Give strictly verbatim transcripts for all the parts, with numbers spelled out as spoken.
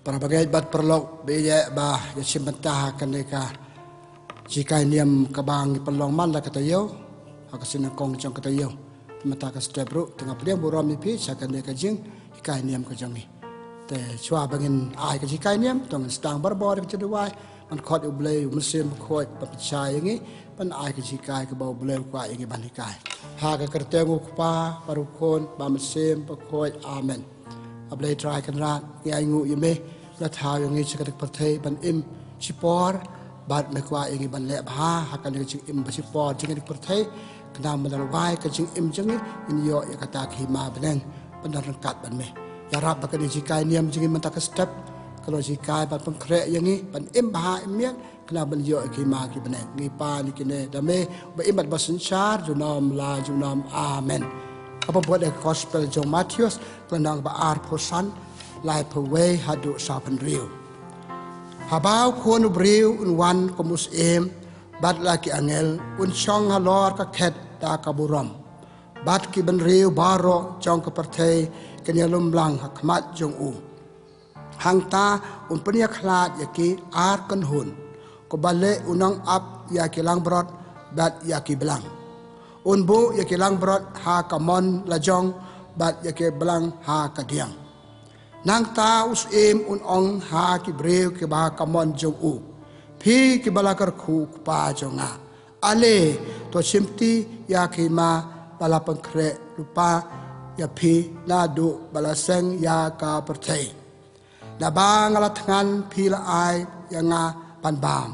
Para bangeit bad paralok, ba ïa ba ïa shim bynta ha kane ka jinghikai niam kaba ngi pynlong man la ka taïew ha ka sien nyngkong jong ka taïew. Te mynta ka step ruh te nga pdiang burom ïa phi sha kane ka jinghikai niam ka jong ngi. Te shuwa ba ngin ai ka jinghikai niam, to ngin sdang barabor ka jingduwai ban khot ïa U Blei U Mynsiem Bakhuid ban pynshai ïa ngi ban ai ka jinghikai kaba U Blei u kwah ïa ngi ban hikai. Ha ka kyrteng U Kpa bad U Khun bad U Mynsiem Bakhuid. Amen. A Blei Trai Kynrad, ngi ainguh ïa me ba la thaw ïa ngi sha kane ka pyrthei ban im shipor bad me kwah ïa ngi ban leh bha ha kane ka jingim ba shipor jong kane ka pyrthei. Khnang ba lada wai ka jingim jong ngi ngin ïoh ïa kata ka hima bneng ban don ryngkat bad me. Ïarap ba kane ka jinghikai niam jong ngi mynta ka step ka long jinghikai ban pynkhreh ïa ngi ban im bha im miat, khnang ban ïoh ïa ka hima ka bneng. Ngi pan ïa kine da me uba im bad ba synshar junom la junom. Amen. Ka pynbud da ka Gospel jong u Mathaios, ka lynnong ba arphew san, laiphew wei haduh sawphew hynriew. Haba U Khun u briew un wan kum u syiem bad la ki angel, un shong halor ka khet da ka burom, bad ki bynriew baroh jong ka pyrthei kin ïalum lang ha khmat jong u. Hangta un pynïakhlad ïa ki ar kynhun, kumba leh u nongap ïa ki langbrot bad ïa ki blang. Un buh ïa ki langbrot ha ka mon lajong bad ïa ki blang ha ka diang. Nangta u syiem un ong ha ki briew kiba ha ka mon jong u, phi kiba la kyrkhu u Kpa jong nga, ale, to shimti ïa ka hima ba la pynkhreh lypa ïa phi naduh ba la seng ïa ka pyrthei. Naba nga la thngan, phi la ai ïa nga ban bam.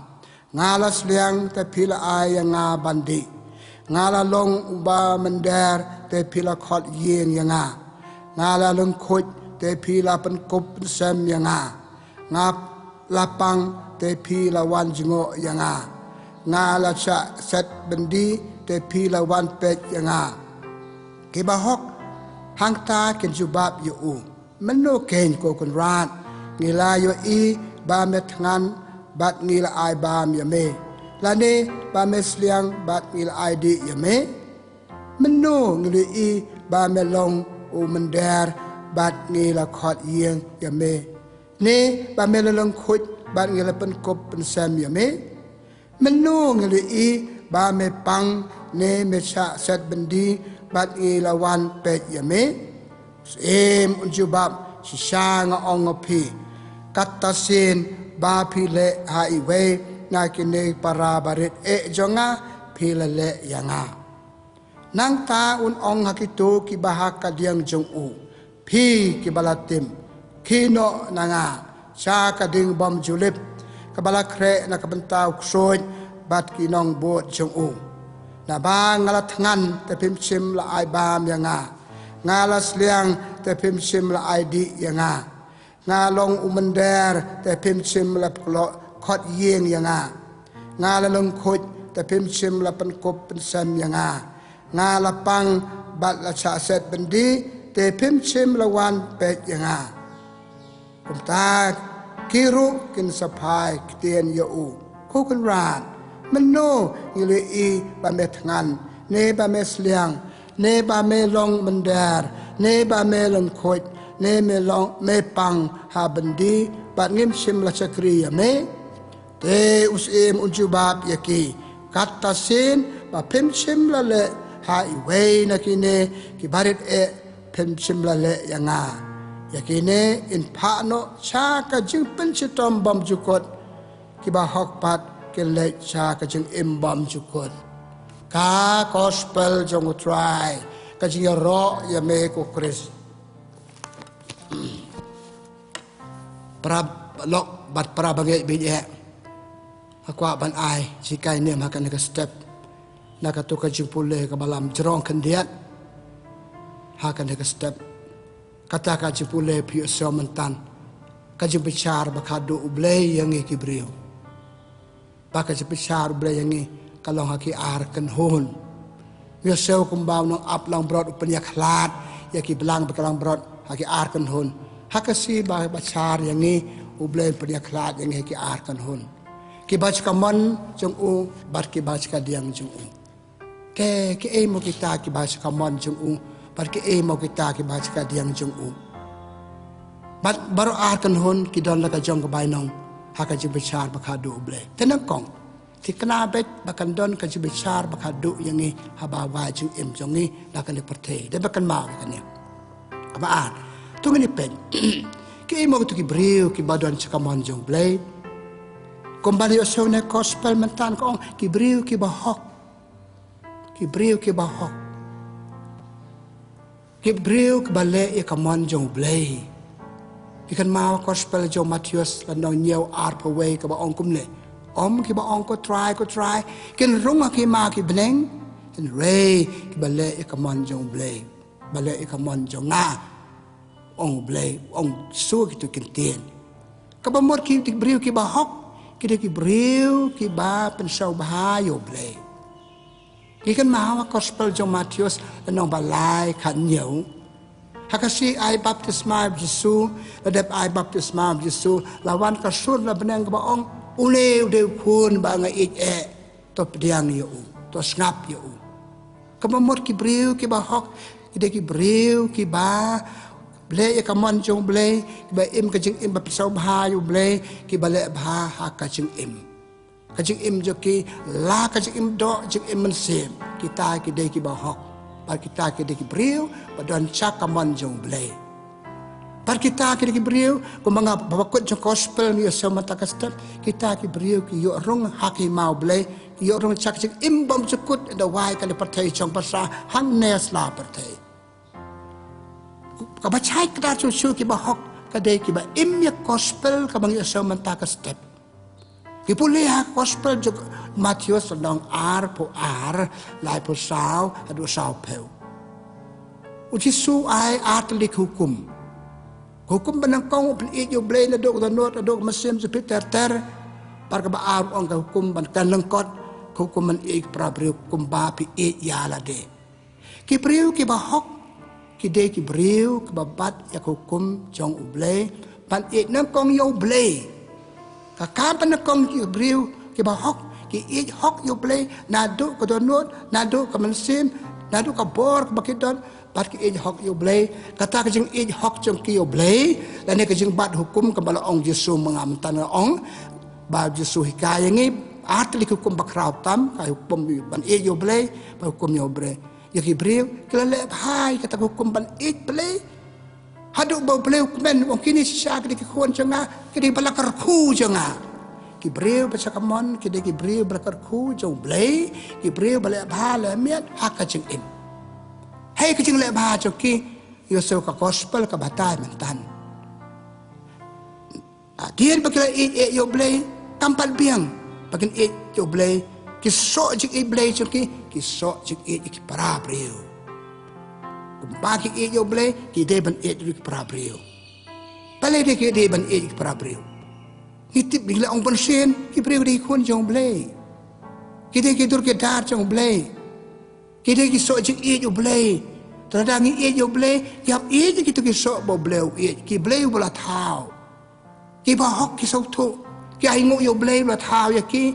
Nga la sliang, te phi la ai ïa nga ban dih. Nga la long uba mynder, te phi la khot ïing ïa nga. Nga la lyngkhuid, te phi la pynkup pynsem ïa nga. Nga la pang, te phi la wan jngoh ïa nga. Nga la shah set byndi, te phi la wan peit ïa nga. Ki bahok hangta kin jubab ïa u, mynno keiñ ko Kynrad? Ngi la ïohi ba me thngan bad ngi la ai bam ïa me, lane ba me sliang bad ngi la ai dih ïa me? Mynno ngi la ïohi ba me long u mynder bad ngi la khot ïing ïa me, ne ba me la lyngkhuid bad ngi la pynkup pynsem ïa me? Mynno ngi la ïohi ba me pang ne me shah set byndi bad ngi la wan peit ïa me? Syiem un jubab, shisha nga ong ïa phi, katta sien ba phi leh ha iwei na kine para barit eh jong nga, phi la leh ïa nga. Nangta un ong ha kito kiba ha ka diang jong u, phi kiba la tim, khie noh na nga sha ka ding bym ju lip, kaba la khreh na ka bynta u ksuid bad ki nongbud jong u. Naba nga la thngan, te phim shym la ai bam ïa nga. Nga la sliang, te phim shym la ai dih ïa nga. Nga long u mynder, te phim shym la pynkhot ïing ïa nga. Nga la lyngkhuid, te phim shym la pynkup pynsem ïa nga. Nga la pang bad la shah set byndi, te phim shym la wan peit ïa nga. Kumta ki ruh kin sa phai ktien ïa u, ko Kynrad, mynno ngi la ïohi ba me thngan, ne ba me sliang, ne ba me long mynder, ne ba me lyngkhuid, ne me long, me pang ha byndi, bad ngim shym la shakri ïa me? Te u syiem un jubab ïa ki, katta sien ba phim shym la leh ha iwei na kine ki barit eh, phim shym la leh ïa nga. Ïa kine in phah noh sha ka jingpynshitom bymjukut, ki bahok pat kin leit sha ka jingim bymjukut. Ka Gospel jong U Trai, ka jingïaroh ïa me ko Khrist. Para lok bad para bangeit ba ïeit, nga kwah ban ai jinghikai niam ha kane ka step na kato ka jingpule kaba lam jrong khyndiat ha kane ka step. Kata ka jingpule phi ïohsngew mynta, ka jingbishar ba khadduh U Blei ïa ngi ki briew. Ba ka jingbishar U Blei ïa ngi ka long ha ki ar kynhun. Ngi ïohsngew kumba u nongap langbrot u pynïakhlad ïa ki blang bad ki langbrot ha ki ar kynhun. Ha ka sngi ba, bishar ïa ngi, U Blei u pynïakhlad ïa ngi ha ki ar kynhun, kiba sha ka mon jong u bad kiba sha ka diang jong u. Te kiei mo kita kiba sha ka mon jong u bad kiei mo kita kiba sha ka diang jong u? Bad baroh ar kynhun ki don la ka jong ka bainong ha ka jingbishar ba khatduh U Blei. Te nyngkong, thikna beit ba kan don ka jingbishar ba khatduh ïa ngi haba wai jingim jong ngi na kane ka pyrthei. Dei ba kan mut ïa kane. Kaba ar, to ngin ïa peit. Ki ei mo kito ki briew kiba don sha ka mon jong U Blei? Kumba la ïohsngew na gospel mynta ka ong ki briew kiba hok. Ki briew kiba hok. Ki briew kiba leh ïa ka mon jong U Blei. Ki kynmaw gospel jong Mathaios lynnong hynñiew arphew wei kaba ong kumne. Ym kiba ong ko Trai, ko Trai, kin rung ha ki hima ki bneng. Hynrei kiba leh ïa ka mon jong U Blei. Ba leh ïa ka mon jong nga. Ong U Blei, ong Jisu kito ki ktien. Kaba mut ki briew kiba hok, ki dei ki briew kiba pynsngewbha ïa U Blei. Ngi kynmaw ha gospel jong Mathaios lynnong ba lai khathynñiew. Ha ka sngi ai baptisma ïa U Jisu, la dep ai baptisma ïa U Jisu, la wan ka sur na bneng kaba ong, une u dei u khun ba nga ïeit eh, to pdiang ïa u, to sngap ïa u. Kaba mut ki briew kiba hok, ki dei ki briew kiba leh ïa ka mon jong U Blei, kiba im ka jingim ba pynsngewbha ïa U Blei, kiba leh bha ha ka jingim. Ka jingim jong ki, la ka jingim doh, jingim mynsiem. Kita ki dei kiba hok. Bad kita ki dei ki briew ba don sha ka mon jong U Blei. Bad kita ki dei ki briew, kumba nga ba kut jong gospel ngi ïohsngew mynta ka step, kita ki briew ki ïoh rung ha ki hima U Blei, ki ïoh rung sha ka jingim bymjukut, ynda wai kane ka pyrthei shong basa hangne sla pyrthei. Kaba shai kdar shuh shuh kiba hok, ka dei kiba im ïa gospel kaba ngi ïohsngew mynta ka step. Ngi pule ha gospel jong Mathaios lynnong arphew ar, laiphew saw haduh sawphew. U Jisu ai ar tylli ki hukum. Ka hukum ba nyngkong, pynïeit ïa U Blei naduh ka dohnud haduh ka mynsiem jong phi ter ter. Bad kaba ar ong ka hukum ba kynlyngkot, ka hukum ban ïeit ïa ki para briew kumba phi ïeit ïa lade. Ki briew kiba hok, ki dei ki briew kiba bat ïa ka hukum jong U Blei, ban ïeit nyngkong ïa U Blei. Ka kam ba nyngkong ki briew kiba hok, ki ïeit hok ïa U Blei, naduh ka dohnud, naduh ka mynsiem, naduh ka bor kaba ki don, bad ki ïeit hok ïa U Blei. Kata ka jingïeit hok jong ki ïa U Blei, lane ka jingbat hukum kaba la ong Jisu, ma nga mynta nga ong, ba Jisu hikai ïa ngi ar tylli ki hukum ba khraw tam, ka hukum ban ïeit ïa U Blei, bad hukum ïa U Blei. Ïa ki briew ki la leh bha ïa kata ka hukum ban ïeit Blei. Haduh ba U Blei u kmen, u ong kine shisha ki dei ki khun jong nga, ki dei ba la kyrkhu jong nga. Ki briew ba sha ka mon, ki dei ki briew ba la kyrkhu jong U Blei, ki briew ba leh bha leh miat ha ka jingim. Hei ka jingleh bha jong ki, ïohsngew ka gospel ka batai mynta. Hadien ba ki la ïeit ïa U Blei, kam pat biang ba kin ïeit ïa U Blei, ki soh jingïeit Blei jong ki, ki soh jingïeit ïa ki para briew. Kumba ki ïeit ïa U Blei, ki dei ban ïeit ïa ki para briew. Balei dei ki dei ban ïeit ïa ki para briew? Ngi tip, ngi la ong bun sien, ki briew ki dei ki khun jong U Blei. Ki dei ki dur ki dar jong U Blei. Ki dei ki soh jingïeit U Blei. Te lada ngi ïeit ïa U Blei, ngi hap ïeit ïa kito ki soh ba U Blei u ïeit, ki briew ba la thaw. Kiba hok ki sngewthuh, ki ainguh ïa U Blei ba la thaw ïa ki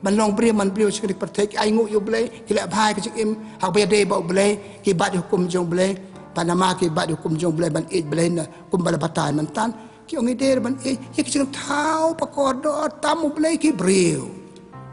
ban long briew man briew sha kane ka pyrthei, ki ainguh ïa U Blei, ki leh bha ïa ka jingim ha kaba ïadei bad U Blei, ki bat ïa ka hukum jong U Blei. Bad namar ki bat ïa ka hukum jong U Blei ban ïeit Blei, na kumba la batai mynta, ki ong ngi dei ban ïeit ïa ki jingthaw ba kordor tam U Blei ki briew.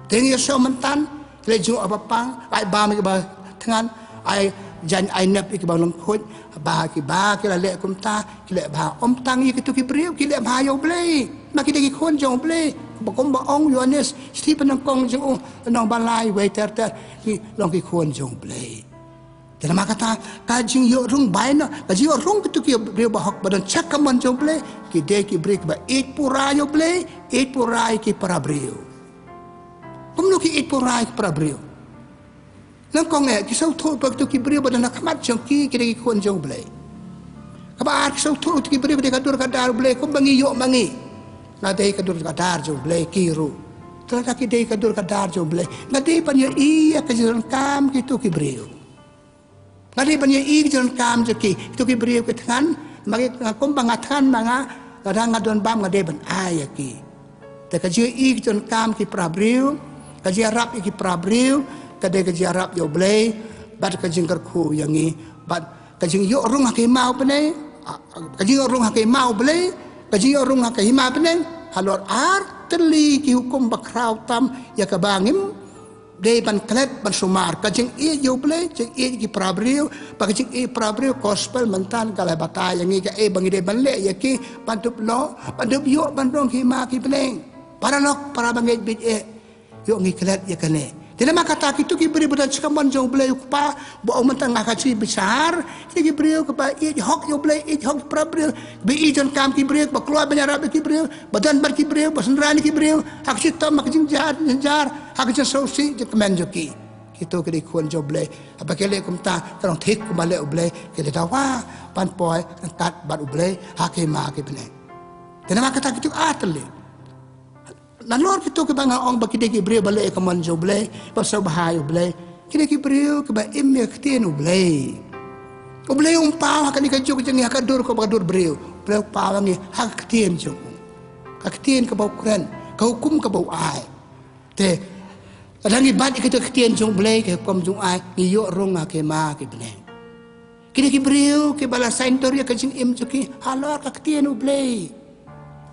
Te ngi ïohsngew mynta, ki la jngoh ha ba pang, ai bam ïa kiba thngan, ai jan ai nep ïa kiba lyngkhuid, ba kiba ki la leh kumta, ki leh bha. Ym tang ïa kito ki briew ki leh bha ïa U Blei, ma ki dei ki khun jong U Blei. Ba kumba ong u Ïoannis, shithi ba nyngkong jong u, lynnong ba lai, wei ter ter, ki long ki khun jong U Blei. Te namar kata, ka jingïoh rung bainong, ka jingïoh rung kito ki briew ba hok ba don sha ka mon jong U Blei, ki dei ki briew kiba ïeit pura ïa U Blei, ïeit pura ïa ki para briew. Kumno ki ïeit pura ïa ki para briew? Nyngkong eh, ki sngewthuh ba kito ki briew ba don ha khmat jong ki, ki dei ki khun jong U Blei. Kaba ar, ki sngewthuh kito ki briew ki dei ka dur ka dar U Blei, kumba ngi ïoh ma ngi. Nga dei ka dur ka dar jong U Blei, ki ruh. Te lada ki dei ka dur ka dar jong U Blei, nga dei ban ïohi ïa ka jingdonkam kito ki briew. Nga dei ban ïohi ka jingdonkam jong ki, kito ki briew ki thngan ma ngi, nga kumba nga thngan ma nga, lada nga don bam nga dei ban ai ïa ki. Te ka jingïohi ka jingdonkam ki para briew, ka jingïarap ïa ki para briew, ka dei ka jingïarap ïa U Blei, bad ka jingkyrkhu ïa ngi, bad ka jingïoh rung ha ki hima u bneng, ka jingïoh rung ha ka hima U Blei, ka jingïoh rung ha ka hima bneng, halor ar tylli ki hukum bakhraw tam ïa kaba ngim dei ban klet ban sumar. Ka jingïeit ïa U Blei, jingïeit ki para briew, bad ka jingïeit para briew, gospel mynta ka la batai ïa ngi kaei ba ngi dei ban leh ïa ki, ban dup noh, ban dup ïoh ban rung ha ka hima ka bneng. Paralok, para bangeit baieit, ïoh ngi klet ïa kane. Te namar kata kito ki briew ba don sha ka mon jong U Blei U Kpa, ba ong mynta nga ka shi bichar, kine ki briew kiba ïeit hok ïa U Blei, ïeit hok para briew, ba ïeit donkam ki briew, ba kloi ban ïarap ïa ki briew, ba don bad ki briew, ba synran ïa ki briew ha ka shitom, ha ka jingjynjar, ha ka jingsngewsih jingkmen jong ki. Kito ki dei khun jong U Blei. Haba ki leh kumta, ka long thik kumba leh U Blei, ki la dawa ban poi ryngkat bad U Blei ha ka hima ka bneng. Te namar kata kito ar tylli. Nalor kito kiba nga ong ba ki dei ki briew ba leh ïa ka mon jong U Blei, ba sngewbha ïa U Blei, ki dei ki briew kiba im ïa ka ktien U Blei. U Blei um paw ha kane ka juk jong ngi ha ka dur kaba ka dur briew. U Blei u paw ha ngi ha ka ktien jong u. Ka ktien kaba u kren, ka hukum kaba u ai. Te lada ngi bat ïa ka ktien jong U Blei, ka hukum jong u ai, ngi ïoh rung ha ka hima ka bneng. Kine ki briew kiba la saiñdur ïa ka jingim jong ki halor ka ktien U Blei.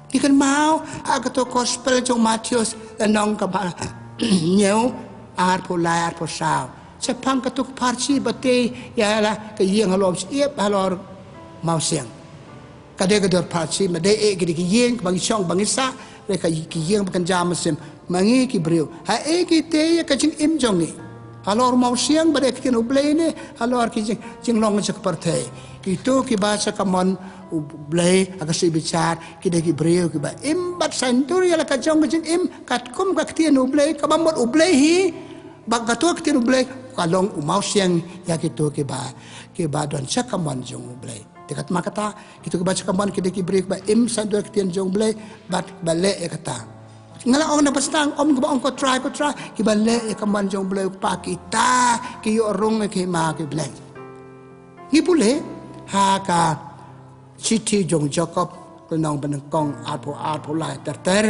Ngi kynmaw ha kato gospel jong u Mathaios, lynnong kaba hynñiew, arphew lai, arphew saw. Shaphang kato ka pharshi ba tei ïa la ka ïing halor u shyiap, halor u mawsiang. Ka dei ka dur pharshi, ma dei eh ki dei ki ïing ba ngi shong ba ngi sah, dei ka ki ïing ba kynja mynsiem. Ma ngi ki briew, haei ki tei ïa ka jingim jong ngi? Halor u mawsiang ba dei ka ktien U Blei ne halor ki jing, jinglong jong ka pyrthei? Kito kiba sha ka mon U Blei ha ka shi bichar, ki dei ki briew kiba im bad saiñdur ïa la ka jong ka jingim katkum ka ktien U Blei, kaba mut U Blei hi, ba kato ka ktien U Blei ka long u mawsiang ïa kito kiba, kiba don sha ka mon jong U Blei. Te katba kata, kito kiba sha ka mon ki dei ki briew kiba im saiñdur ïa ka ktien jong U Blei bad kiba leh ïa kata. Nga la ong na ba sdang, ym kiba ong ko Trai, ko Trai, kiba leh ïa ka mon jong U Blei U Kpa, kita ki ïoh rung ïa ka hima ka bneng. Ngi pule ha ka shithi jong u Jakob, lynnong ba nyngkong, arphew, arphew lai ter ter.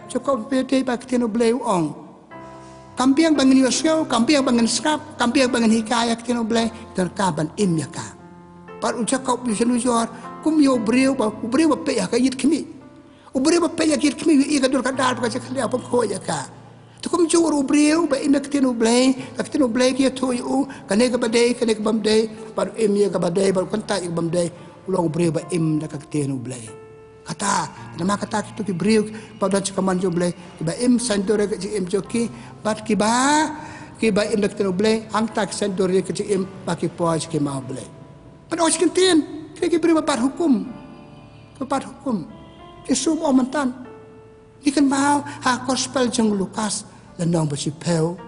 Jakob u peit ba ka ktien U Blei u ong, kam biang ba ngin ïohsngew, kam biang ba ngin sngap, kam biang ba ngin hikai ïa ka ktien U Blei, donkam ban im ïa ka. Bad u Jakob u shynujor kum ïa u briew ba, u briew ba peit ha ka ïit khmih. U briew ba peit ha ka ïit khmih u ïohi ka dur ka dar bad ka jingkhyndiat, bym khuid ïa ka. Te kumjuh ruh u briew ba im ïa ka ktien U Blei, ka ktien U Blei ka ïathuh ïa u kane kaba dei, kane ka bym dei, bad u im ïa kaba dei bad u kyntait ïa ka bym dei, u long u briew ba im da ka ktien U Blei. Kata, namar kata kito ki briew ba don sha ka mon jong U Blei, kiba im saiñdur ïa ka jingim jong ki, bad kiba, kiba im da ka ktien U Blei, hangta ki saiñdur ïa ka jingim ba ki poi sha ka hima U Blei. Ban ong sha ki ktien, ki dei ki briew ba bat hukum. Ba bat hukum. Jisu u ong mynta. Ngi kynmaw ha gospel jong u Lukas, lynnong ba shiphew,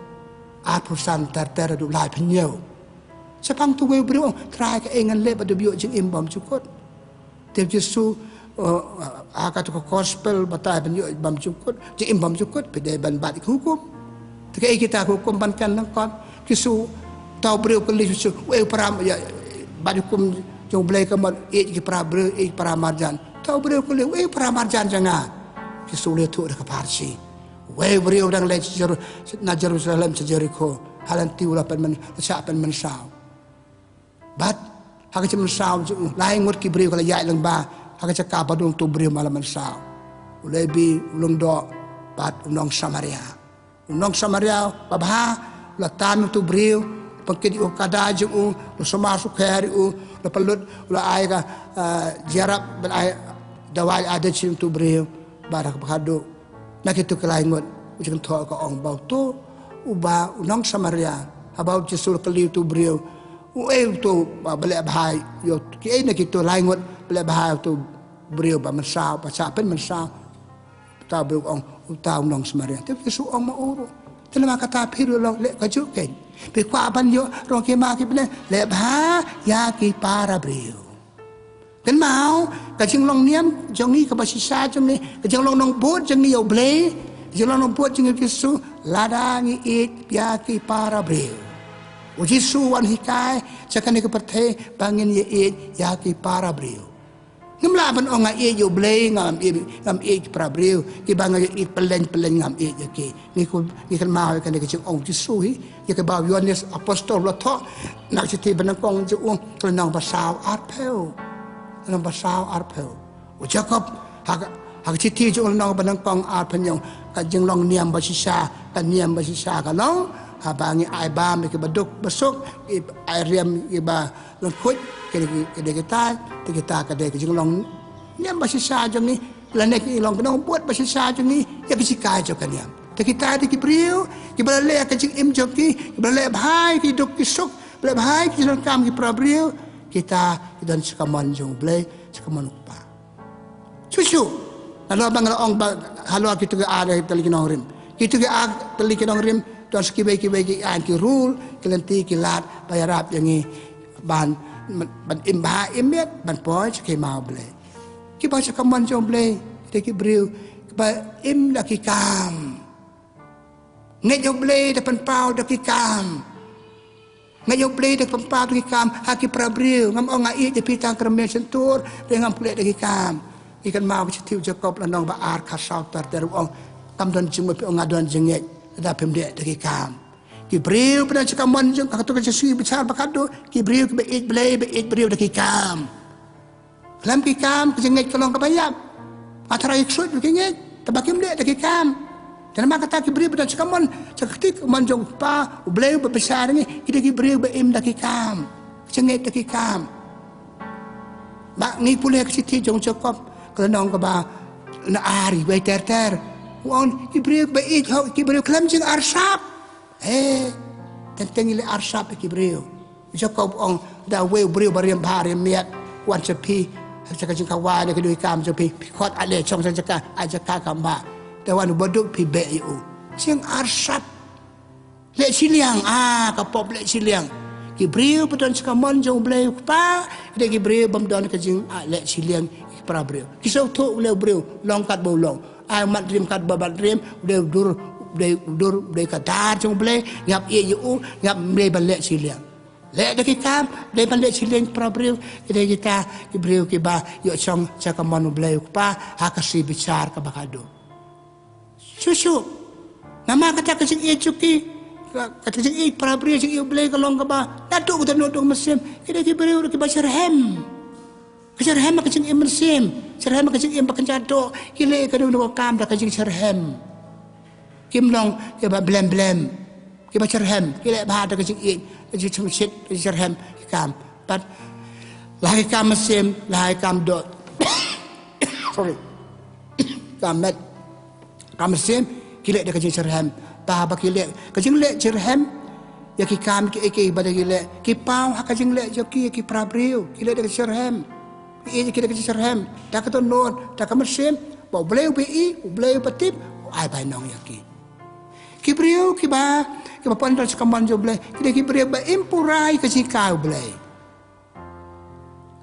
arphew san ter ter haduh laiphew hynñiew. Shaphang uto uwei u briew u ong, Trai, kaei ngan leh ban dup ïoh jingim bymjukut? Te u Jisu, eh, ha kato ka gospel batai ban ïoh bymjukut, jingim bymjukut, phi dei ban bat ïa ki hukum. Te kaei kita ki hukum ban kren lyngkot? Jisu, uta u briew u kylli Jisu, uei u para, ïa, bat hukum jong U Blei ka mut ïeit ki para briew, ïeit ki para marjan. Uta u briew u kylli, uei u para marjan jong nga? Jisu u la ïathuh da ka pharshi. Uwei u briew u dang leit sha Jeru-, na Jerusalem sha Jerikho. Ha lynti u la pynmyn, la shah pynmynsaw. Bad ha ka jingmynsaw jong u, lai ngut ki briew ki la ïaid lyngba ha ka jaka ba don uto u briew ba la mynsaw. U Lebi, u lyngdoh, bad u nong Samaria. U nong Samaria babha u la tan uto u briew, u pynkit ïa u ka dai jong u, u la sumar sukher ïa u, u la pynlut, u la ai ka, eh, jingïarap ban ai dawai, ai dawai sha uto u briew. Bad ha kaba khatduh na kito ki lai ngut, u jingthoh ka ong ba uto uba, u nong Samaria, haba u Jisu u la kylli uto u briew, uei uto ba, ba leh bha ïa u, kiei na kito lai ngut ba leh bha ïa uto u briew ba mynsaw, ba shah pynmynsaw? Uta u briew u ong, uta u nong Samaria. Te u Jisu u ong, ma u ruh. Te namar kata phi ruh long leh kajuh keiñ. Phi kwah ban ïoh rung ha ka hima ka bneng, leh bha ïa ki para briew. Kynmaw, ka jinglong niam jong ngi, kaba shisha jong ngi, ka jinglong nongbud jong ngi ïa U Blei, ka jinglong nongbud jong ngi ïa u Jisu, lada ngi ïeit ïa ki para briew. U Jisu u wan hikai sha kane ka pyrthei ba ngin ïa ïeit ïa ki para briew. Ngim lah ban ong nga ïeit ïa U Blei, ngam ïeit, ngam ïeit ki para briew, kiba nga ïa ïeit pyllein pyllein ngam ïeit ïa ki. Ngi kynmaw ïa kane ka jingong u Jisu hi ïa kaba u Ïoannis Apostol u la thoh na ka shithi ba nyngkong jong u, ka lynnong ba saw, arphew. Lynnong ba saw arphew. U Jakob, ha ka, ha ka shithi jong u lynnong ba nyngkong arphew hynñiew, ka jinglong niam ba shisha, ka niam ba shisha ka long, haba ngi ai bam ïa kiba duk ba suk, ki ai riam ïa kiba lyngkhuit, ki dei ki, ki dei kita, te kita ka dei ka jinglong niam ba shisha jong ngi, lane ki long ki nongbud ba shisha jong ngi, ïa ki jinghikai jong ka niam. Te kita dei ki briew kiba la leh ka jingim jong ki, kiba la leh bha ïa ki duk ki suk, ba la leh bha ïa ki jingdonkam ki para briew, kita ki don sha ka mon jong U Blei, sha ka mon U Kpa. Shuh shuh. Nalor ba nga la ong ba halor kito ki ar tylli ki nongrim. Kito ki ar tylli ki nongrim, don sa kiwei kiwei ki aiñ ki rule, ki lynti ki lad, ba ïarap ïa ngi ban, ban im bha im miat, ban poi sha ka hima U Blei. Kiba sha ka mon jong U Blei, kita ki briew kiba im da ki kam. Ngeit ïa U Blei da pynpaw da ki kam. Ngeit ïa U Blei da pynpaw da ki kam ha ki para briew. Ngam ong nga ïeit ïa phi tang kyrmen shyntur, te ngam klet da ki kam. Ngi kynmaw ka shithi u Jakob lynnong ba ar, ka saw ter ter, u ong, kam don jingmut phi ong nga don jingngeit, lada phim leh da ki kam. Ki briew ba don sha ka mon jong, kato ka jingsngewbishar ba khatduh, ki briew kiba ïeit Blei, ba ïeit briew da ki kam. Khlem ki kam, ka jingngeit ka long kaba ïap. Nga tharai ïa ki ksuid ba ki ngeit, te ba kim leh da ki kam. Te namar kata ki briew ba don sha ka mon, sha ka kti ka mon jong U Kpa, U Blei uba bishar ïa ngi, ki dei ki briew ba im da ki kam. Ka jingngeit da ki kam. Ba ngi pule ka shithi jong u Jakob, ka lynnong kaba ar, wei ter ter. U ong ki briew ba ïeit hok, ki briew khlem jingarsap. Eh, teng teng ngi leh arsap ïa ki briew. U Jakob u ong, da uwei u briew ba riam bha riam miat, wan sha phi, sha ka jingkawei na ki dei ki kam jong phi, phi khot, ai leh shong sha jaka, ai jaka kam bha. Te wan u baduk phi beh ïa u. Jingarsap. Leh shiliang, ah, ka pop leh shiliang. Ki briew ba don sha ka mon jong U Blei U Kpa, ki dei ki briew bym don ka jing, ah, leh shiliang ïa ki para briew. Ki sngewthuh u leh u briew, long katba u long. Ai mat rim katba mat rim, u dei u dur, u dei u dur, u dei ka dar jong U Blei, ngi hap ïeit ïa u, ngi hap, ym dei ban leh shiliang. Leh da ki kam, ym dei ban leh shiliang para briew, ki dei kita ki briew kiba ïoh shong sha ka mon U Blei U Kpa, ha ka sngi bishar kaba khatduh. Shuh shuh. Namar kata ka jingïeit jong ki, ka, ka jingïeit para briew, jingïeit U Blei ka long kaba, naduh ka dohnud haduh ka mynsiem, ki dei ki briew kiba shitrhem. Ka shitrhem ha ka jingim mynsiem, shitrhem ha ka jingim ba kynja doh, ki leh kano kano ka kam da ka jingshitrhem. Kim long kiba blem blem, kiba shitrhem, ki leh bha da ka jingïeit, ka jingsngewsih, ka jingshitrhem, ki kam. Bad la ha ki kam mynsiem, la ha ki kam doh. Sorry. Kam met. Ka mynsiem, ki leh da ka jingshitrhem. Ba, ba ki leh ka jingleh shitrhem ïa ki kam kiei kiei ba da ki leh, ki paw ha ka jingleh jong ki ïa ki para briew, ki leh da ka shitrhem. Ki ïeit ïa ki da ka jingshitrhem, da ka dohnud, da ka mynsiem ba U Blei uba ïeit, U Blei uba tip, u ai bainong ïa ki. Ki briew kiba, kiba pyndonkam sha ka mon jong U Blei, ki dei ki briew ba im pura ïa ka jinghikai U Blei.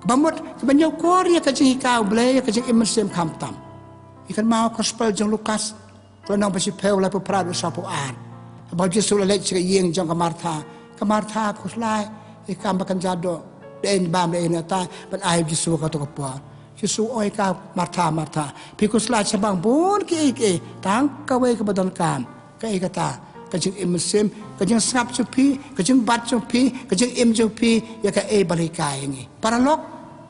Ba mut, kiba ñiewkor ïa ka jinghikai U Blei, ïa ka jingim mynsiem khamtam. Ïa kane ka gospel jong Lukas, ka lynnong ba shiphew, laiphew phra haduh sawphew ar. Ba u Jisu u la leit sha ka ïing jong ka Martha. Ka Martha khuslai ïa ka kam ba kynja doh. Dei ban bam, dei ban tai, ban ai u Jisu kato ka por. Jisu u ong ïa ka, Martha, Martha, phi khuslai shaphang bun kiei kiei, tang kawei kaba donkam. Kaei kata? Ka jingim mynsiem, ka jingsngap jong phi, ka jingbat jong phi, ka jingim jong phi, ïa kaei ba la hikai ïa ngi. Para lok,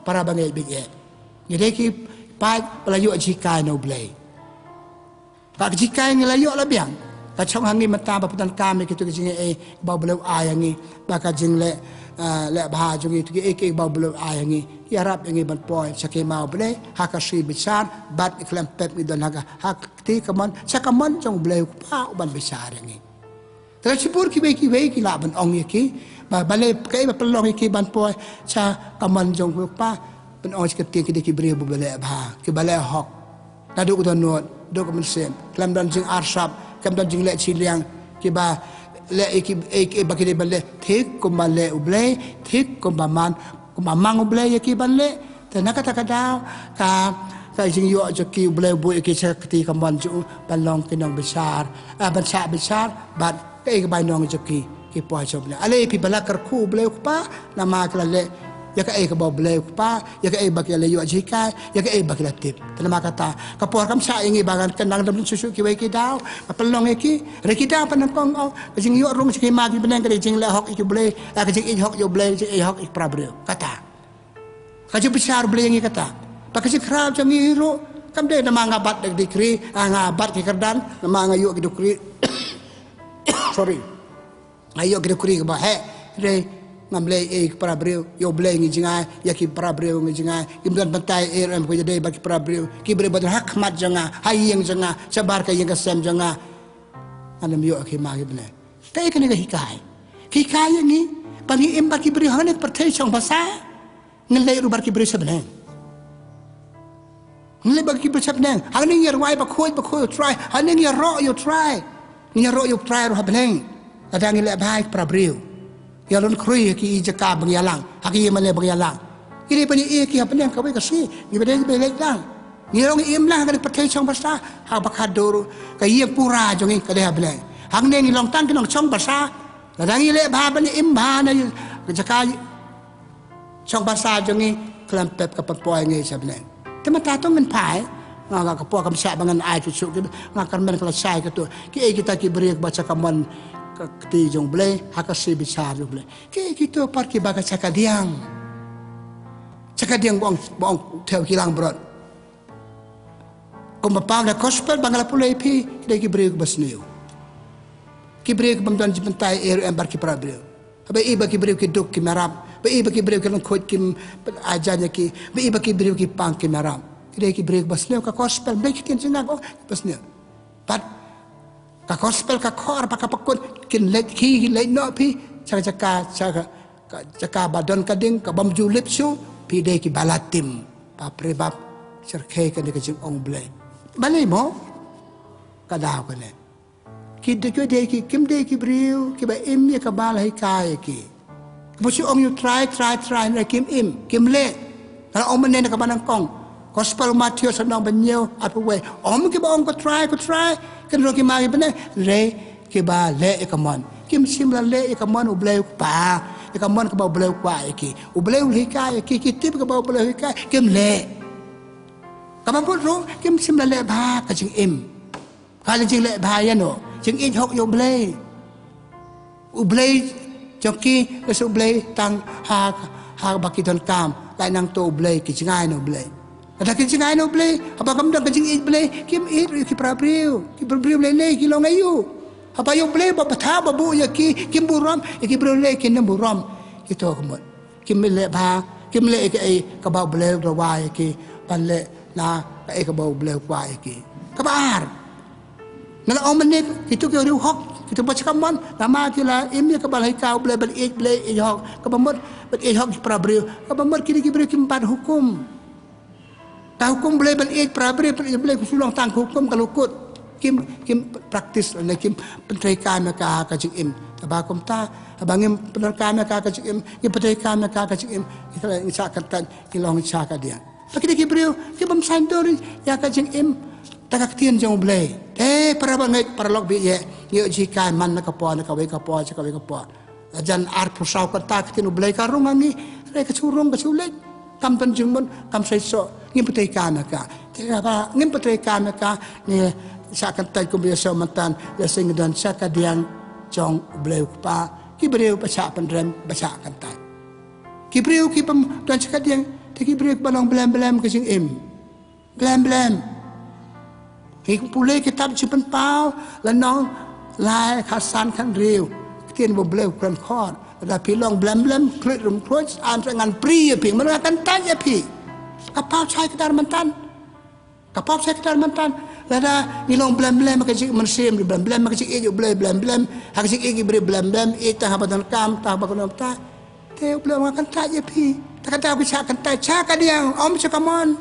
para bangeit baieit. Ngi dei ki paid ba la ïoh jinghikai na U Blei. Ka jinghikai ngi la ïoh la biang, ka shong ha ngi mynta ban pyndonkam ïa kito ki jingaiei ba U Blei u ai ïa ngi, ba ka jingleh, ah, leh bha jong ngi, kito kiei kiei ba U Blei u ai ïa ngi, ïarap ïa ngi ban poi sha ka hima U Blei ha ka sngi bishar, bad khlem pep ngi don ha ka, ha ka kti kamon, sha ka mon jong U Blei u Kpa uban bishar ïa ngi. Te la shibun kiwei kiwei ki lah ban ong ïa ki ba, balei, kaei ba pynlong ïa ki ban poi sha ka mon jong U Kpa? Ban ong sha ka ktien, ki dei ki briew ba leh bha, kiba leh hok. Naduh ka dohnud, naduh ka mynsiem, khlem don jingarsap, khlem don jingleh shiliang, kiba leh ïa ki, ïa ki, ïa ba ki dei ban leh thik kumba leh U Blei, thik kumba man, kumba mang U Blei ïa ki ban leh. Te na kata ka daw, ka, ka jingïoh jong ki, U Blei u buh ïa ki sha ka kti kamon jong u ban long ki nongbishar, ah, ban shah bishar, bad kaei ka bainong jong ki, ki poi sha U Blei. Balei? Phi ba la kyrkhu U Blei u Kpa, namar ki la leh ïa kaei kaba U Blei u Kpa, ïa kaei ba ki la ïoh jinghikai, ïa kaei ba ki la tip. Te namar kata, ka por kam shah ïa ngi ba ngan kynmaw lem shuh shuh kiwei ki daw, ka pynlong ïa ki, hynrei ki daw ba nyngkong, oh, ka jingïoh rung sha ka hima ki bneng ka dei ka jingleh hok ïa U Blei, eh, ka jingïeit hok ïa U Blei, ka jingïeit hok ïa ki para briew. Kata. Ka jingbishar Blei ïa ngi kata. Ba ka jingkhraw jong ngi ruh kam dei namar nga bat da ki dikri, ah, nga bat ki kyrdan, namar nga ïoh ki dikri. Sorry. Nga ïoh ki dikri kaba heh. Dei ngam leh ei ki para briew, ïa U Blei ngi jngai, ïa ki para briew ngi jngai. Kim don bynta ei ruh em, ko ïadei bad ki para briew. Ki briew ba don ha khmat jong nga, ha ïing jong nga, shabar ka ïing ka sem jong nga. Ngan ym ïoh ki ma ki bneng. Kaei kane ka hikai? Ka hikai ïa ngi ba ngi im bad ki briew hangne pyrthei shong basa. Ngin leh ruh bad ki briew sha bneng. Ngin leh bad ki briew sha bneng. Hangne ngi ïa rwai bakhuid bakhuid ïa U Trai. Hangne ngi ïaroh ïa U Trai. Ngi ïaroh ïa U Trai ruh ha bneng. Lada ngi leh bha ïa ki para briew, ïalon khrui ha ki jaka ba ngi ïalang, ha ki ïingmane ba ngi ïalang. Ngi dei ban ïa ki ha bneng kawei ka sngi. Ngi ba dei ba leit lang. Ngi ruh ngi im lang ha kane ka pyrthei shong basa, haba ka dur ka ïing pura jong ngi ka dei ha bneng. Hangne ngi long tang ki nongshong basa. Lada ngi leh bha ban im bha na ka jaka shong basa jong ngi, khlem pep ka pynpoi ngi sha bneng. Te mynta to ngin phai, nga, nga ka por kam shah ba ngan ai shuh shuh, nga kyrmen ka lashai kato. Kiei kita ki briew ba sha ka mon ka kti jong U Blei, ha ka shi bishar jong U Blei. Kiei kito pat kiba ka sha kadiang. Sha kadiang ba ong, ba ong thew ki langbrot. Kumba paw na gospel ba nga la pule ïa phi, ki dei ki briew kiba sniew. Ki briew kiba ym don jingpyntai ei ruh em bad ki para briew. Ba i ba ki briew ki duk kim ïarap. Ba i ba ki briew ki lyngkhuid kim pynïaid ïa ki. Ba i ba ki briew ki pang kim ïarap. Ki dei ki briew kiba sniew, ka gospel, ym dei ki ktien jong nga, kiba sniew. Bad ka gospel ka khot ba ka pynkut, kin leit ki, leit noh phi sha ka jaka, sha ka, ka jaka ba don ka ding, ka bym ju lip shuh, phi dei kiba la tim. Baprebap, shyrkhei kane ka jingong Blei. Balei mo? Ka daw kane. Ki dei, ki dei ki, kim dei ki briew kiba im ïa kaba la hikai ïa ki. Kiba shu ong ïa U Trai, Trai, Trai, hynrei kim im, kim leh. Nga la ong mynne na kaba nyngkong. Gospel Mathaios lynnong ba hynñiew, arphew wei. Ym kiba ong ko Trai, ko Trai, kin rung ki ma ki bneng, hynrei kiba leh ïa ka mon. Kim shym la leh ïa ka mon U Blei U Kpa, ïa ka mon kaba U Blei u kwah ïa ki. U Blei u hikai ïa ki, ki tip kaba U Blei u hikai, kim leh. Kaba mut ruh, kim shym la leh bha ka jingim. Ka la jingleh bha ïano? Jingïeit hok ïa U Blei. U Blei jong ki, ka shu U Blei tang ha, ha ba ki donkam. Lait nangto U Blei, ki jngai na U Blei. Lada ki jngai na U Blei, haba kam don ka jingïeit Blei, kim ïeit ruh ïa ki para briew. Ki para briew lei lei ki long aïu? Haba ïa U Blei ba pathar ba buh ïa ki, kim burom, ïa ki briew lei kin ym burom. Kito ka mut. Kim leh bha, kim leh kaei kaba U Blei u dawa ïa ki ban leh, na kaei kaba U Blei u kwah ïa ki. Kaba ar. Nga la ong mynne, kito ki riewhok, kito ba sha ka mon, namar ki la im ïa kaba la hikai U Blei ban ïeit Blei, ïeit hok. Kaba mut ban ïeit hok ki para briew. Kaba mut kine ki briew kim pat hukum. Ka hukum Blei ban ïeit para briew, ban ïeit Blei, ka shu long tang ka hukum ka la kut. Kim, kim practice ne kim pyntreikam ïa ka ha ka jingim. Haba kumta, haba ngim pyndonkam ïa ka ha ka jingim, ngim pyntreikam ïa ka ha ka jingim, ngi shah kyntait, ngi long sha kadiang. Ba kine ki briew ki bym sngewthuh ïa ka jingim, ta ka ktien jong U Blei. Te para bangeit, para lok bieit, ngi ïoh jinghikai man na ka por, na kawei ka por sha kawei ka por. La jan arphew saw kynta ka ktien U Blei ka rung ha ngi, hynrei ka shu rung ka shu leit. Kam don jingmut, kam seisoh, ngim pyntreikam ïa ka. Te haba ngim pyntreikam ïa ka, ngi shah kyntait kumba ïa sngewthuh mynta, ïa sngewthuh sha kadiang jong U Blei U Kpa, ki briew ba shah pynrem, ba shah kyntait. Ki briew ki bym don sha kadiang, te ki briew ba long blem blem ka jingim. Blem blem. Ngi pule kitab Jingpynpaw, lynnong lai, khatsan, khathynriew. Ktien ba U Blei u kren khot. Lada phi long blem blem, khluit rym khluit, an sa ngan prie ïa phi, man nga kyntait ïa phi. Ka paw shai kdar mynta. Ka paw shai kdar mynta. Lada ngi long blem blem ha ka jingmynsiem, blem blem ha ka jingïeit U Blei, blem blem ha ka jingïeit ki briew, blem blem ïeit tang haba donkam, tang haba kynnoh ta. Te U Blei u ong nga kyntait ïa phi. Te ka daw phi shah kyntait, sha kadiang, ym sha ka mon.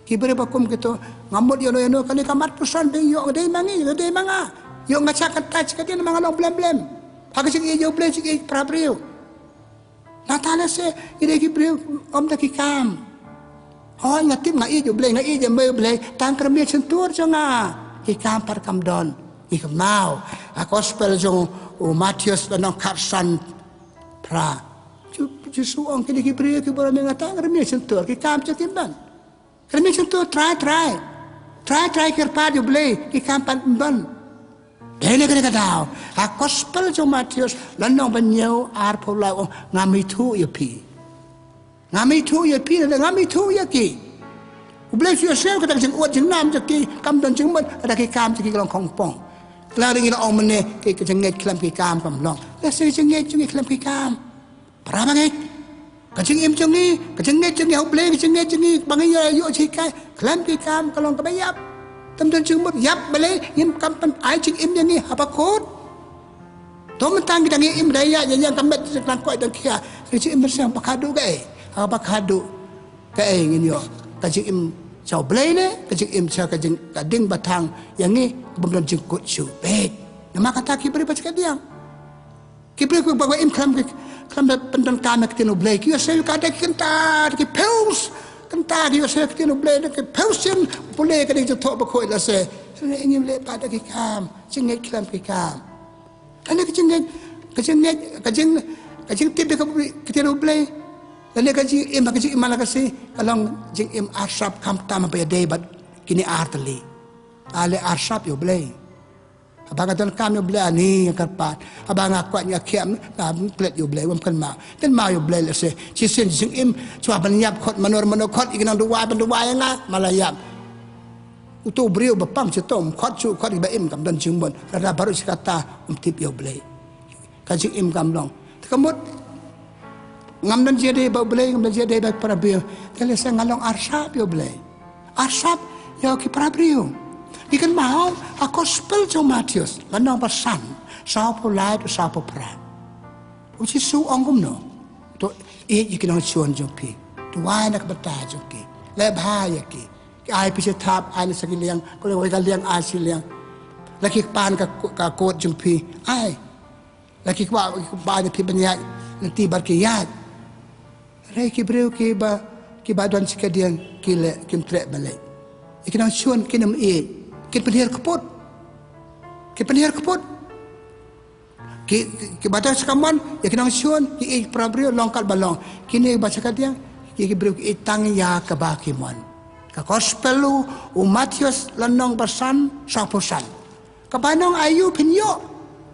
Ki briew ba kum kito, nga mut ïano ïano, kane ka mat puson ba ïoh, dei ma ngi, dei ma nga. Ïoh nga shah kyntait sha kadiang, ma nga long blem blem ha ka jingïeit ïa U Blei, jingïeit para briew. Nangta lehse ngi dei ki briew ym da ki kam. Hooid, nga tip nga ïeit ïa U Blei, nga ïeit ïa mei U Blei, tang ka rmier shyntur jong nga ki kam pat kam don. Ngi kynmaw ha gospel jong u Mathaios lynnong khatsan phra. Ju-, Jisu ong kine ki briew ki burom ïa nga tang ka rmier shyntur, ki kam jong ki ym don. Ka rmier shyntur, trai, trai. Trai, trai, kyrpad ïa U Blei, ki kam pat ym don. Dei na kane ka daw, ha gospel jong u Mathaios lynnong ba hynñiew, arphew lai, ong ngam ithuh ïa phi. Ngam ithuh ïa phi, lada ngam ithuh ïa ki. U Blei u shu ïohsngew ka da ka jingud jingnam jong ki, kam don jingmut, ka da ki kam jong ki ka long khongpong. Khlem da ngi la ong mynne ki, ka jingngeit khlem ki kam kam long. Lehse ka jingngeit jong ngi khlem ki kam. Para bangeit. Ka jingim jong ngi, ka jingngeit jong ngi ha U Blei, ka jingngeit jong ngi ba ngi ïoh, ïoh jinghikai khlem ki kam ka long kaba ïap. Tam don jingmut ïap balei ngim kam pyn-ai jingim ïa ngi ha ba kut. To mynta ngi dang ïa im da ïa ïa ïa ka met jong nang koit dang khia. Ka jingim mynsiem ba khadduh kaei? Ha ba khadduh kaei ngin ïoh? Ka jingim sha U Blei ne ka jingim sha ka jing, ka ding ba thang ïa ngi kaba ym don jingkut shuh? Beit. Namar kata ki briew ba shakadiang, ki briew kiba im khlem, khlem da pyndonkam ïa ka ktien U Blei, ki ïohsngew ka da ki kynta, da ki phew, kynta ki ïohsngew ka ktien U Blei, da ki phew sien pule ka dei jingthoh bakhuid lehse. Ngim leh pat da ki kam, jingngeit khlem ki kam. Lane ka jingngeit, ka jingngeit, ka jing, ka jingtip ïa ka ktien U Blei, lane ka jingim, ka jingim man la ka sngi ka long jingim arsap, khamtam ba ïadei bad kine ar tylli. Ale arsap ïa U Blei. Haba nga donkam ïa U Blei, ani nga kyrpad. Haba nga kwah, nga khiah, nga klet ïa U Blei, ym kynmaw. Kynmaw ïa U Blei lehse. Shisien jingim, shuwa ban ïap khot, mano mano khot ïa ki nongduwai ban duwai ïa nga, ma la ïap. Uto u briew ba pang shitom, khot shuh, khot ïa ki ba im, kam don jingmut. Lada baroh shi katta um tip ïa U Blei, ka jingim kam long. Te ka mut, ngam don jingïadei bad U Blei, ngam don jingïadei bad para briew. Te lehse nga long arsap ïa U Blei, arsap ïa ki para briew. Ngi kynmaw ha Gospel jong u Mathaios, lynnong ba san, sawphew lai to sawphew phra. U Jisu u ong kumno? To ïeit ïa ki nongshun jong phi. To wai na ka bynta jong ki. Leh bha ïa ki. Ki ai phi shi thap, ai na sa ki liang, ko leh wei ka liang, ai shi liang. La ki pan ka, ka kot jong phi, ai. La ki kwah, ki kwah ban ïaid, lynti bad ki ïaid. Hynrei ki briew kiba, kiba don shakadiang ki leh, kim treh ban leh. Ïa ki nongshun kin ym ïeit, kin pynhiar kput. Kin pynhiar kput. Ki, ki, kiba don sha ka mon, ïa ki nongshun ki ïeit para briew long katba long. Kine ba shakadiang, ki, ki briew ki ïeit tang ïa kaba ki mon. Ka Gospel u, u Mathaios lynnong ba san, sawphew san. Ka bainong aïu phin ïoh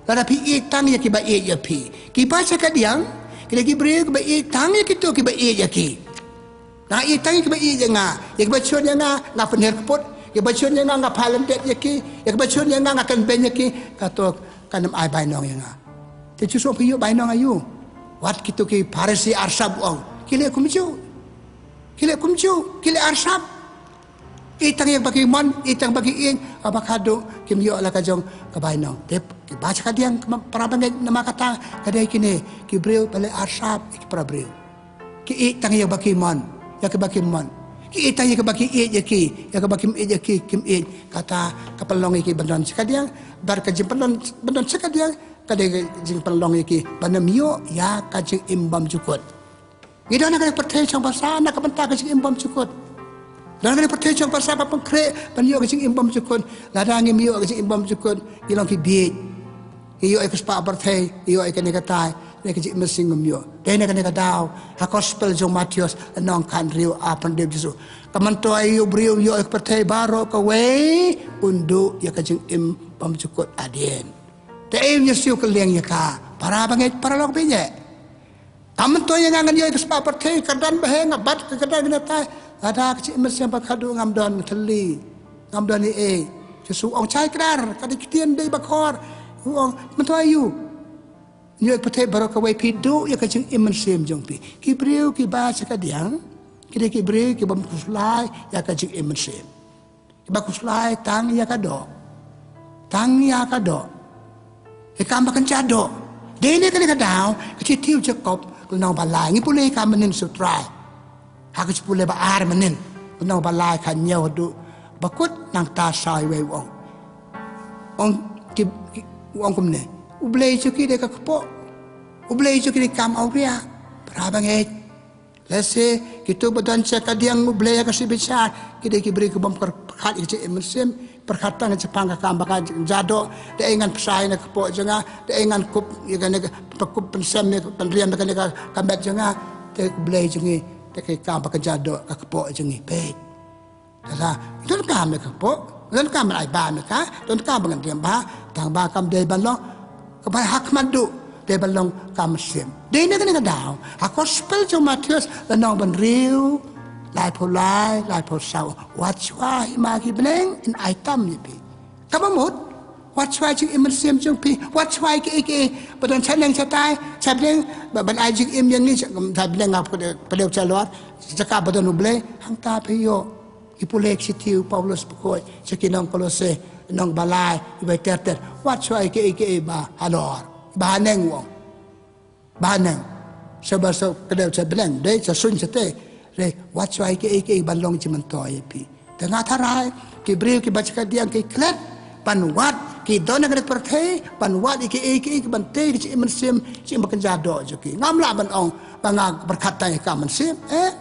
lada phi ïeit tang ïa kiba ïeit ïa phi? Kiba shakadiang, ki dei ki briew kiba ïeit tang ïa kito kiba ïeit ïa ki. Nga ïeit tang ïa kiba ïeit ïa nga. Ïa kiba shun ïa nga, nga pynhiar kput. Ïa kiba shun ïa nga, nga phah lyndet ïa ki. Ïa kiba shun ïa nga, nga kynbeiñ ïa ki. Kato kan ym ai bainong ïa nga. Te Jisu u ong phi ïoh bainong aïu? Wat kito ki Pharisi arsap, u ong, ki leh kumjuh. Ki leh kumjuh, ki leh arsap. Ïeit tang ïa ba ki mon, ïeit tang ba ki ïeit, haba khadduh kim ïoh la ka jong ka bainong. Te kiba shakadiang, para bangeit, namar kata ka dei kine ki briew ba leh arsap ïa ki para briew. Ki ïeit tang ïa ba ki mon, ïa kiba kim mon. Ki ïeit tang ïa kiba ki ïeit ïa ki, ïa kiba kim ïeit ïa ki kim ïeit. Kata ka pynlong ïa ki ban don shakadiang, bad ka jingpynlong ban don shakadiang ka dei ka jingpynlong ïa ki ban ym ïoh ïa ka jingim bymjukut. Ngi don ha kane ka pyrthei shong basa na ka bynta ka jingim bymjukut. Don ha kane ka pyrthei shong basa ba pynkhreh ban ïoh ka jingim bymjukut. Lada ngim ïoh ka jingim bymjukut, ngi long ki bieit. Ngi ïoh ïa ka spah pyrthei, ngi ïoh ïa kane katai, hynrei ka jingim mynsiem ngim ïoh. Te na kane ka daw, ha Gospel jong u Mathaios, lynnong khathynriew, arphew hynriew, Jisu, ka myntoi ïa u briew u ïoh ïa ka pyrthei baroh kawei, un duh ïa ka jingim bymjukut hadien. Te ei un ïa siew kylliang ïa ka? Para bangeit, paralok baieit, ka myntoi ïa nga ngan ïoh ïa ka spah pyrthei, kyrdan ba heh, nga bat ka kyrdan kane katai, lada ka jingim mynsiem ba khadduh ngam don, thylli, ngam don ei ei. Jisu u ong, shai kdar, ka dei ktien dei ba khor. U ong, myntoi aïu? Ïoh ïa ka pyrthei baroh kawei, phi duh ïa ka jingim mynsiem jong phi. Ki briew kiba shakadiang, ki dei ki briew ki bym khuslai ïa ka jingim mynsiem. Kiba khuslai tang ïa ka doh. Tang ïa ka doh. Ïa ka kam ba kynja doh. Dei na kane ka daw, ka shithi u Jakob, lynnong ba lai. Ngi pule ïa ka mynnin, sutrai. Ha ka shi pule ba ar mynnin, lynnong ba lai, khathynñiew haduh ba kut, nangta saw wei, u ong. Ong ki, ki, u ong kumne. U Blei jong ki dei ka kpoh. U Blei jong ki dei ka kam awria. Para bangeit, lehse kito ba don shakadiang, U Blei ha ka shi bishar, ki dei ki briew ki bym pyr-, pyrkhat ïa ka jingim mynsiem, pyrkhat tang shaphang ka kam ba kynja doh. Dei ngan bsa ïa kane ka kpoh jong nga, dei ngan kup ïa kane ka, pynkup pynsem ïa, pynriam ïa kane ka, ka met jong nga. Te U Blei jong ngi, te ka kam ba kynja doh ka kpoh jong ngi, peit. Te la, donkam ïa ka kpoh, donkam ban ai bam ïa ka, donkam ban riam bha, tang ba kam dei ban long kaba ha khmat duh. Te ban long ka mynsiem. Dei na kane ka daw ha gospel jong u Mathaios, lynnong ba hynriew, laiphew lai, laiphew saw. Wat shuwa hi ma ki bneng, yn ai tam ïa phi. Kaba mut, wat shuwa jingim mynsiem jong phi, wat shuwa ïa kiei kiei ba don shaneng shatai shabneng, ba ban ai jingim ïa ngi sha, sha bneng, nga pdew sha lor, sha ka ba don U Blei. Hangta phi ïoh. Ki pule ki shithi u Paulus bakhuid sha ki nong Kolose, nong balai, iba ter ter. Wat shuwa ïa kiei kiei ba halor, ba haneng, u ong. Ba haneng. Sha ba sha kdew sha bneng, dei sha suiñ sha tei. Dei, wat shuwa ïa kiei kiei ban long jingmyntoi ïa phi. Te nga tharai ki briew kiba shakadiang ki klet ban wad, ki don ha kane ka pyrthei ban wad ïa kiei kiei ban tei ki jingim mynsiem, jingim bakynja doh jong ki. Ngam lah ban ong ba nga pyrkhat tang ïa ka mynsiem, eh?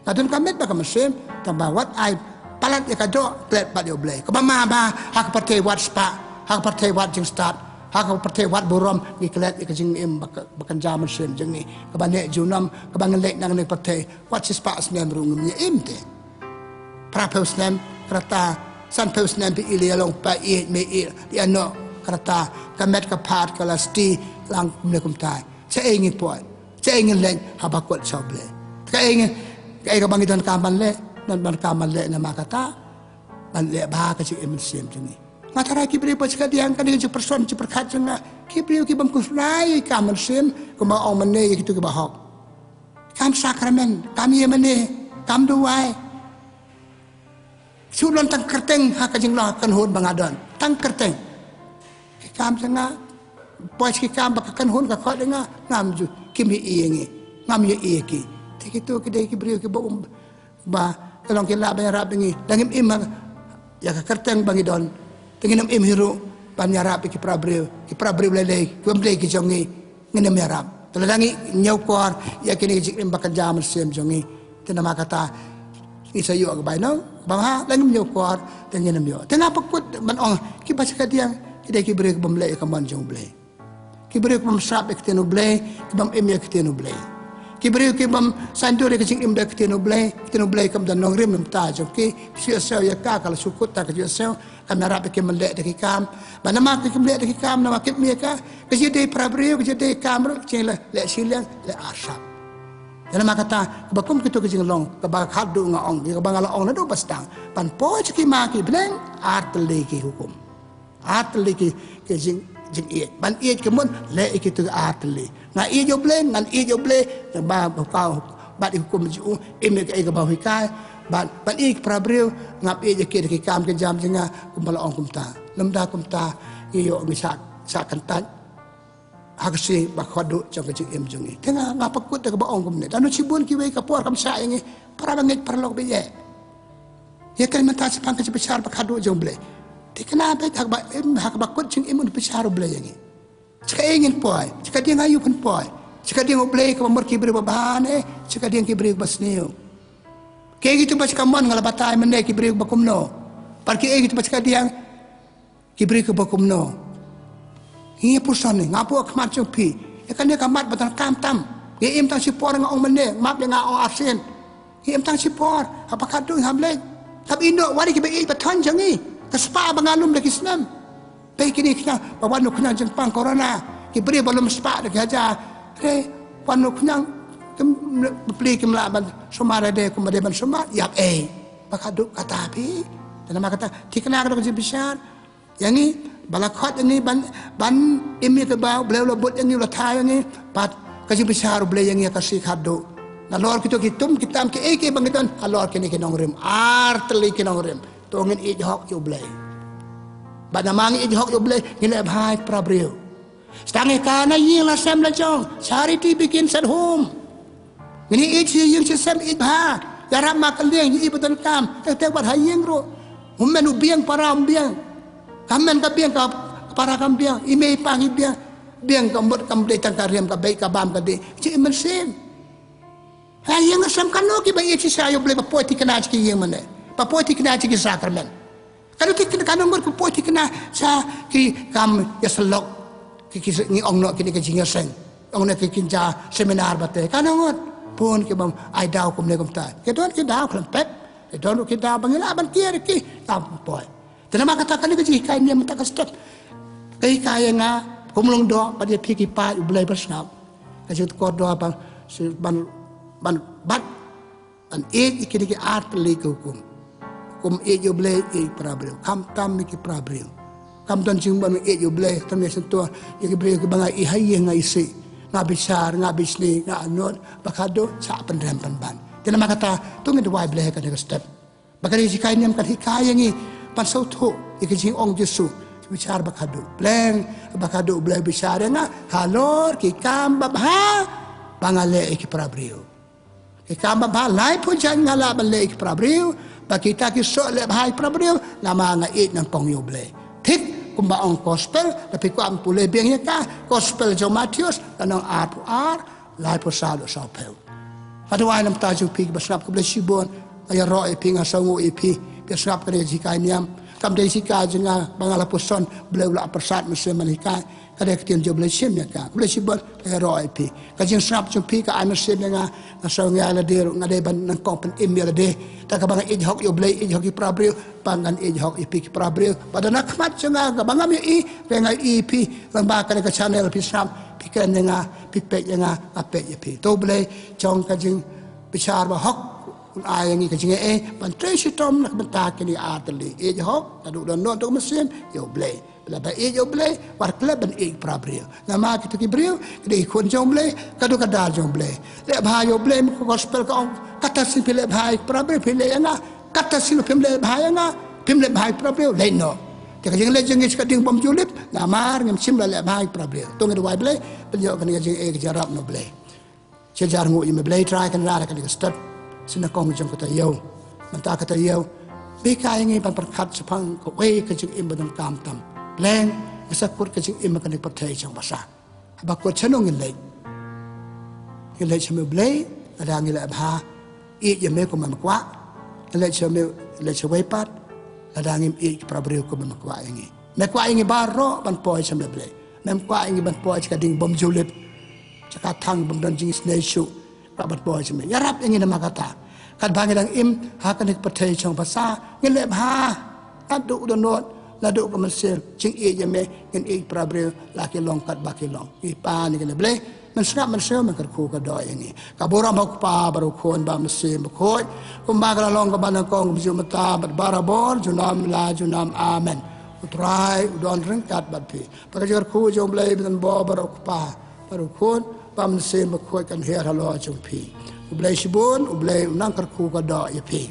Nga don ka met bad ka mynsiem, tang ba wat ai palat ïa ka doh, klet bad ïa U Blei. Kaba ma ba ha ka pyrthei wad spah, ha ka pyrthei wad jingstad, ha ka pyrthei wad burom, ngi klet ïa ka jingim bak-, bakynja mynsiem jong ngi. Kaba neh junom, kaba ngin leit na kane ka pyrthei, wat shispah snem ruh ngim ïa im te. Phraphew snem ka rta, sanphew snem phi ïa long pa ïeit me ïeit, ïa noh ka rta, ka met ka phad ka la sti lang kumne kumtai. Shaei ngin poi? Shaei ngin leit haba kut sha U Blei? Kaei ngin, kaei kaba ngi donkam ban leh? Ngi donkam ban leh namar kata, ban leh bha ka jingim mynsiem jong ngi. Nga tharai ki briew ba shakadiang, kane ka jingpyrshang jingpyrkhat jong nga, ki briew ki bym khuslai ïa ka mynsiem, kumba ong mynne ïa kito kiba hok. Kam sakramen, kam ïa mynne, kam duwai. Shu long tang kyrteng ha ka jinglong kynhun ba nga don. Tang kyrteng. Ki kam jong nga, poi ki kam ba ka kynhun ka khot ïa nga, ngam ju, kim ïohi ïa ngi, ngam ïohi ïa ki. Te kito ki dei ki briew kiba um, ba ka long ki lah ban ïarap ïa ngi. Lada ngim im ha ïa ka kyrteng ba ngi don, te ngin ym im hi ruh ban ïarap ïa ki para briew, ki para briew lei lei, ki bym dei ki jong ngi. Ngin ym ïarap. Te lada ngi ñiewkor ïa kine ki jingim bakynja mynsiem jong ngi, te namar kata ngi sa ïoh ka bainong, ba ha, lada ngim ñiewkor te ngin ym ïoh. Te nga pynkut ban ong, kiba shakadiang ki dei ki briew ki bym leh ïa ka mon jong U Blei. Ki briew ki bym sap ïa ka ktien U Blei, ki bym im ïa ka ktien U Blei. Ki briew ki bym saiñdur ïa ka jingim da ka ktien U Blei, ka ktien U Blei kam don nongrim na ka bynta jong ki, ki shu ïohsngew ïa ka, ka la shu kut ta ka shu ïohsngew, kam ïarap ïa ki ban leh da ki kam. Ba namar ki kim leh da ki kam, namar kim im ïa ka, ka jingdei para briew, ka jingdei kam ruh, ka jingleh, leh shiliang, leh arsap. Te namar kata, kaba kum kito ki jinglong, kaba khatduh nga ong, kaba nga la ong naduh ba sdang, ban poi sha ki ma ki bneng, ar tylli ki hukum. Ar tylli ki, ki jing, jingïeit. Ban ïeit ka mut, leh ïa kito ki ar tylli. Nga ïeit ïa U Blei, ngan ïeit ïa U Blei, ba, ba, bat ïa ki hukum jong u, im ïa kaei kaba u hikai, ban, ban ïeit ïa ki para briew, ngam ïeit ïa ki da ki kam ki jam jong nga, kumba la ong kumta. Lymda kumta, ïoh ngi shah, shah kyntait ha ka sngi ba khatduh jong ka jingim jong ngi. Te nga, nga pynkut da kaba ong kumne. Lano shibun kiwei ka por kam shah ïa ngi, para bangeit paralok ba ïeit. Ïa kane mynta shaphang ka jingbishar ba khatduh jong U Blei. Thikna beit ha kaba im, ha kaba kut jingim un bishar U Blei ïa ngi. Sha kaei ngin poi? Sha kadiang aïu phin poi? Sha kadiang U Blei kaba mut ki briew ba bha ne sha kadiang ki briew ba sniew? Kiei kito ba sha kamon nga la batai mynne, ki briew ba kumno? Bad kiei kito ba sha kadiang, ki briew kiba kumno? Ngi ïa pyrshang ne, nga buh khmat jong phi. Ïa kane ka mat ba donkam tam. Ngi im tang shipor, nga ong mynne, map ïa nga, ong arsien. Ngi im tang shipor, haba khatduh ngim leit. Kaba ïehnoh wat ïa kiba ïeit ba thon jong ngi. Ka spah ba nga lum da ki snem. Peit kine ki khñiang, ba wan u khñiang jingpang corona. Ki briew ba lum spah da ki hajar. Re, wan u khñiang, kim, bapli kim lah ban sumar, de kumba dei ban sumar, ïap ei. Ba khatduh kata phi. Te namar kata, thikna ka dei ka jingbishar ïa ngi, ba la khot ïa ngi ban, ban im ïa kaba U Blei u la bud ïa ngi, u la thaw ïa ngi, bad ka jingbishar U Blei ïa ngi ha ka sngi khatduh. Nalor kito ki tum ki tam kiei kiei ba ngi don, halor kine ki nongrim, ar tylli ki nongrim. To ngin ïeit hok ïa U Blei. Bad namar ngi ïeit hok ïa U Blei, ngin leh bha ïa ki para briew. Sdang ïa ka na ïing la sem la jong. Charity begins at home. Ngin ïeit sha ïing sha sem, ïeit bha. Ïarap markylliang ïa i ba donkam. Te te wat ha ïing ruh. U mei u biang, para um biang. Ka mei ka biang, ka para kam biang. I mei i pa ngi biang. Biang ka mut kam dei tang ka riam, ka beit ka bam ka dei. Jingim mynsiem. Ha ïing ha sem kano kiba ïeit shisha ïa U Blei ba poi thikna sha ki ïing mynne, ba poi thikna sha ki sakramen? Kano thikna, kano ngut ka poi thikna sha ki kam ïasyllok, ki, ki ngi ong noh kine ki jingïaseng, ong noh ki kynja seminar ba te, kano ngut? Bun kiba ai daw kumne kumta. Ki don ki daw khlem pep, ki don ruh ki daw ba ngi lah ban kiar ki, kam poi. Te namar kata kane ka jinghikai niam mynta ka step ka hikai ïa nga, Kum long doh pat ïa phi ki paid U Blei ba sngap, ka jingkordor ban, ban, ban bat, ban ïeit ïa kine ki ar tylli ki hukum. Kum ïeit ïa U Blei, ïeit para briew. Khamtam ïa ki para briew. Kam don jingmut ïeit ïa U Blei, tam ïa sngewthuh ïa ki briew kiba nga ïeit ha ïing ha ïsih, nga bishar, nga bishni, nga anot, ba khadduh sa pynrem pynban. Te namar kata to ngin duwai Blei ha kane ka step. Ba ka jinghikai niam kan hikai ïa ngi ban sngewthuh ïa ka jingong Jisu, bishar ba khadduh. Pleng ba khadduh U Blei bishar ïa nga halor ki kam babha ba nga leh ïa ki para briew. Ki kam babha, laiphew jait nga lah ban leh ïa ki para briew, ba kita ki soh leh bha ïa ki para briew, namar nga ïeit nyngkong ïa U Blei. Thik kumba ong gospel, lada phi kwah ban pule biang ïa ka, gospel jong u Mathaios, ka lynnong arphew ar, laiphew saw haduh sawphew. Nga duwai namar kata jong phi kiba sngap, khublei shibun. Nga ïaroh ïa phi, nga sngewnguh ïa phi, phi sngap kane ka jinghikai niam. Kam dei jinghikai jong nga ba nga la pyrshang, U Blei u la pyrsad mynsiem ban hikai. Ka dei ka ktien jong U Blei, shim ïa ka. Khublei shibun, nga ïaroh ïa phi. Ka jingsngap jong phi ka ai mynsiem ïa nga, nga sngew ïa lade ruh nga dei ban nyngkong pynim ïa lade. Te kaba nga ïeit hok ïa U Blei, ïeit hok ïa ki para briew, ba ngan ïeit hok ïa phi ki para briew. Ba don ha khmat jong nga kaba ngam ïohi, te nga ïohi ïa phi lyngba kane ka channel, phi sngap, phi kren ïa nga, phi peit ïa nga, nga peit ïa phi. To U Blei jong ka jingbishar ba hok un ai ïa ngi ka jingaiei ban trei shitom na ka bynta kine ar tylli. Ïeit hok, naduh dohnud, naduh mynsiem, ïa U Blei. Lada ïeit ïa U Blei, wat klet ban ïeit ïa ki para briew. Namar kita ki briew ki dei ki khun jong U Blei, ka dei ka dar jong U Blei. Leh bha ïa U Blei, ma ka gospel ka ong, kata shisien phi leh bha ïa ki para briew, phi leh ïa nga. Kata shisien phim leh bha ïa nga, phim leh bha ïa ki para briew, leh noh. Te ka jingleh jong ngi sha ka ding bym ju lip, namar ngim shym la leh bha ïa ki para briew. To ngin duwai Blei ban ïoh kane ka jingaiei, ka jingïarap na U Blei. Sha jar nguh ïa me Blei Trai, kan lar kane ka step sha nyngkong jong ka taïew. Mynta ka taïew, phi hikai ïa ngi ban pyrkhat shaphang kawei ka jingim ba donkam tam. Pleng, ngi sa kut ka jingim ha kane ka pyrthei jong basa. Haba kut, shano ngin leit? Ngin leit sha me Blei lada ngi leh bha, ïeit ïa me kumba me kwah. Ngin leit sha me, leit shawei pat lada ngim ïeit ki para briew kumba me kwah ïa ngi. Me kwah ïa ngi baroh ban poi sha me Blei. Mem kwah ïa ngi ban poi sha ka ding bym ju lip, sha ka thang bym don jingisynei shuh. Kwah ban poi sha me. Ïarap ïa ngi namar kata. Katba ngi dang im ha kane ka pyrthei jong basa, ngin leh bha. Naduh dohnud, naduh ka mynsiem, jingïeit ïa me, ngin ïeit para briew, la ki long katba ki long. Ngi pan ïa kane Blei, men sngap men sngewbha, men kyrkhu kyrdoh ïa ngi. Ka burom ha u Kpa bad u Khun bad u Mynsiem Bakhuid, kumba ka la long kaba nyngkong, kumjuh mynta bad barabor, junom la junom. Amen. U Trai u don ryngkat bad phi. Ba ka jingkyrkhu jong U Blei ba donbor bad u Kpa bad u Khun bad u Mynsiem Bakhuid kan hiar halor jong phi. U Blei shibun, U Blei un nang kyrkhu kyrdoh ïa phi.